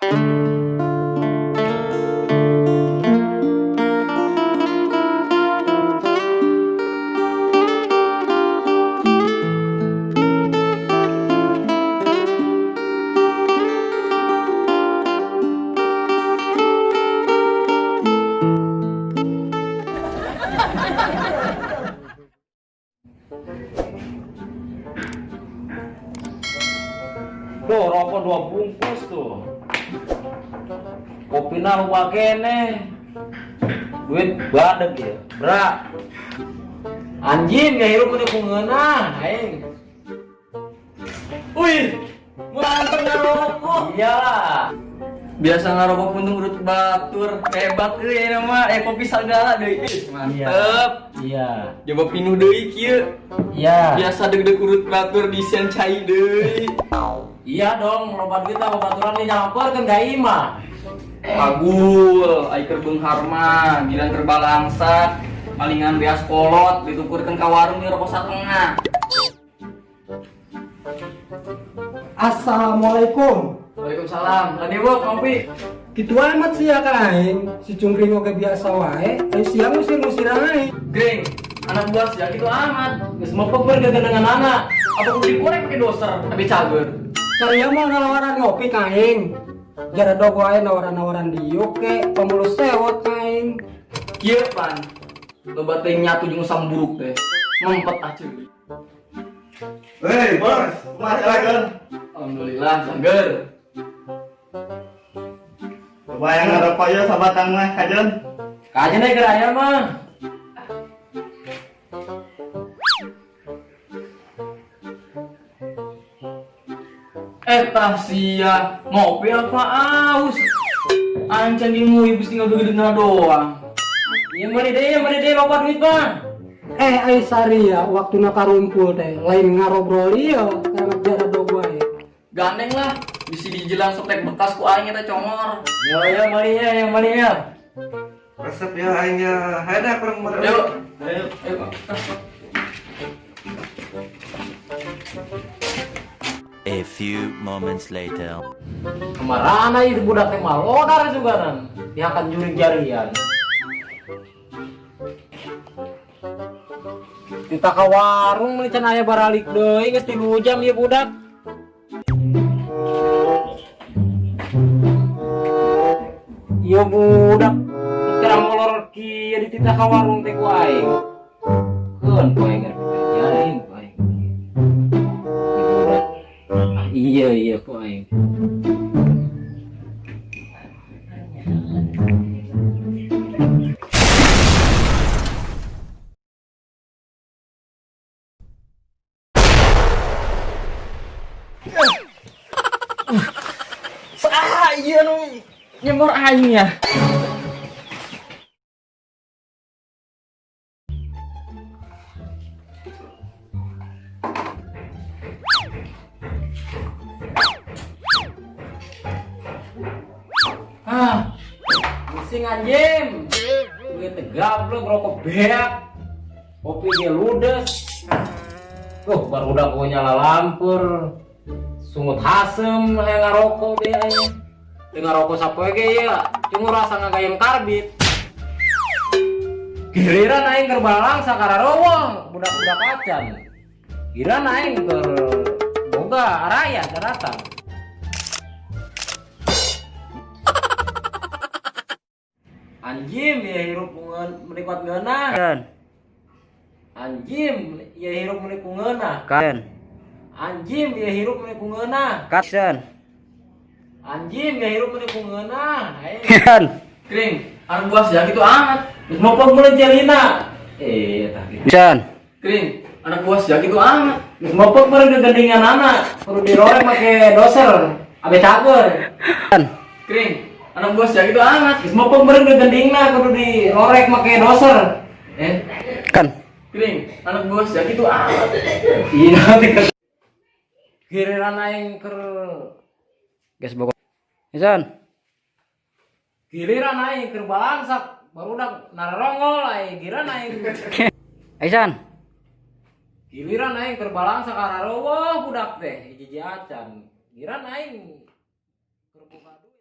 Tuh, rokok 2 bungkus tuh. Kopina loba keneh. Duit badeg ya. Bra. Anjing gak hirup udah ku ngeunah aing. Wih, mantep ngarokok. Iyalah. Biasa ngarokok puntung urut batur. Hebat euy ini mah, kopi sagala deui. Ih, mantep. Iya. Coba pinuh deui kieu. Iya. Biasa deg-deg urut batur disian cai deui. Iya dong, loba duit lah babaturan nih nyamperkeun ka imah. Pagul, ai keur beunghar mah, gilan keur balangsak, malingan beas kolot ditukurkeun ka warung di rokok satengah. Assalamualaikum. Waalaikumsalam. Lagi bok ngopi. Kitu amat sih ya ka aing. Si cungkring oge biasa wae, ai sia ngusir-ngusir aing. Gring, anak buah sia kitu amat. Geus mepek bergegenengan anak. Apa kudu dikorek pakai doser, tapi cager. Saria mau nawaran ngopi ka aing. Jaradog wae nawaran-nawaran diuk ke, pamulu sewot ka aing. Kieu pan. Loba teh nyatu jeung usam buruk teh. Mempet ah ceuli. Hei, bos, kumaha cager? Alhamdulillah cager. Coba yang ngarokok ya sabatang mah kajen. Kajen deh keur aya mah. Tah sia, ngopi apa aus? Ancan di ngui bus tinggal gegedeuna doang. Iya meuli deui, meuli deui loba duit mah. Ai saria waktuna karumpul teh lain ngarobrol ieu karena jaradog wae. Gandeng lah, bisi dijelang setek bekas ku aing eta congor. Yo yo meuli ya, yo meuli ya. Resep ya aing ya. Hayo dah kurang merem. Ayo, ayo, ayo. A few moments later. Kemarana itu budak teh malodar juga nan. Dihakan juring jarian. Kita ke warung meuli can aya baralik deui geus 3 jam ieu budak. Ieu budak teu molor kieu dititah ka warung teh ku aing. Keun ku aing dikerjain ku aing. Ieu budak. Ah, iya iya ku aing. Saha ieu nu nyemor aing ya? Ah, pusing anjing. Duit tegablek, rokok beak, kopi dia ludes. Tuh, baru udah gua nyala lampur. Sungut hasem yang ngarokok dia ini. Dia ngarokok sapoe ge ya, cuma rasa ngagayem karbit. Giliran aing keur balang sakara rowong, budak-budak acan. Giliran aing keur boga araya daratan. Anjim ya hirup menikmat ngeunah. Kan. Anjim ya hirup menikmat ngeunah. Kan. Anjim ya hirup menikmat ngeunah. Kan. Anjim ya hirup menikmat ngeunah. Kan. Kring, anak buah sia kitu amat. Geus mopok meuli celina. Tah kitu. Kan. Kring, anak buah sia kitu amat. Geus mopok meuli gegendingan anak. Kudu dirorek make doser. Abe cager. Kan. Kring, anak buah sia kitu amat. Geus mopok meuli gegendingna kudu dirorek make doser. Kan. Kring, anak buah sia kitu amat. Iya nanti ke giliran aing keur Geus bogor. Isan. Giliran aing keur balangsak barudak nararongol aing giliran aing. Aisan. Giliran aing keur balangsak ararowoh budak teh hiji-hiji acan. Giliran aing keur boga duit.